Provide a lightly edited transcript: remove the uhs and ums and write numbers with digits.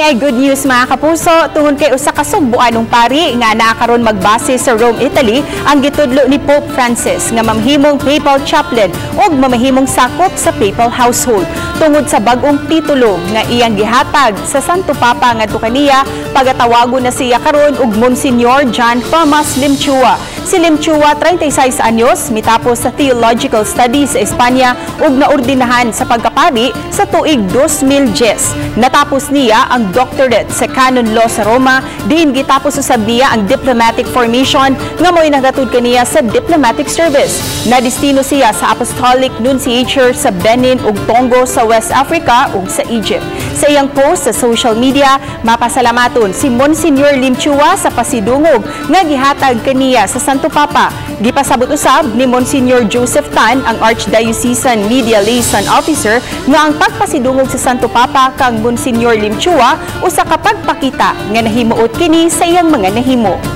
Kini ay good news, mga kapuso, tungod kay usa ka sugboanong pari nga naa karon magbase sa Rome, Italy ang gitudlo ni Pope Francis nga mamahimong papal chaplain ug mamahimong sakop sa papal household. Tungod sa bag-ong titulo nga iyang gihatag sa Santo Papa ngadto kaniya, pagatawagon na siya karon og Monsignor John Thomas Lim Chua. Si Lim Chua, 36 anyos, mitapos sa theological studies sa Espanya ug naordinahan sa pagkapari sa tuig 2010. Natapos niya ang doctorate sa canon law sa Roma, diin gitapos usab niya ang diplomatic formation nga mo'y nagatud kaniya sa diplomatic service. Nadestino siya sa Apostolic Nunciature sa Benin ug Togo sa West Africa ug sa Egypt. Sa iyang post sa social media, mapasalamaton si Monsignor Lim Chua sa pasidungog nga gihatag kaniya sa Santo Papa. Gipasabot usab ni Monsignor Joseph Tan, ang Archdiocesan Media Liaison Officer, nga ang pagpasidungog sa Santo Papa kang Monsignor Lim Chua usa ka pagpakita nga nahimuot kini sa iyang mga nahimo.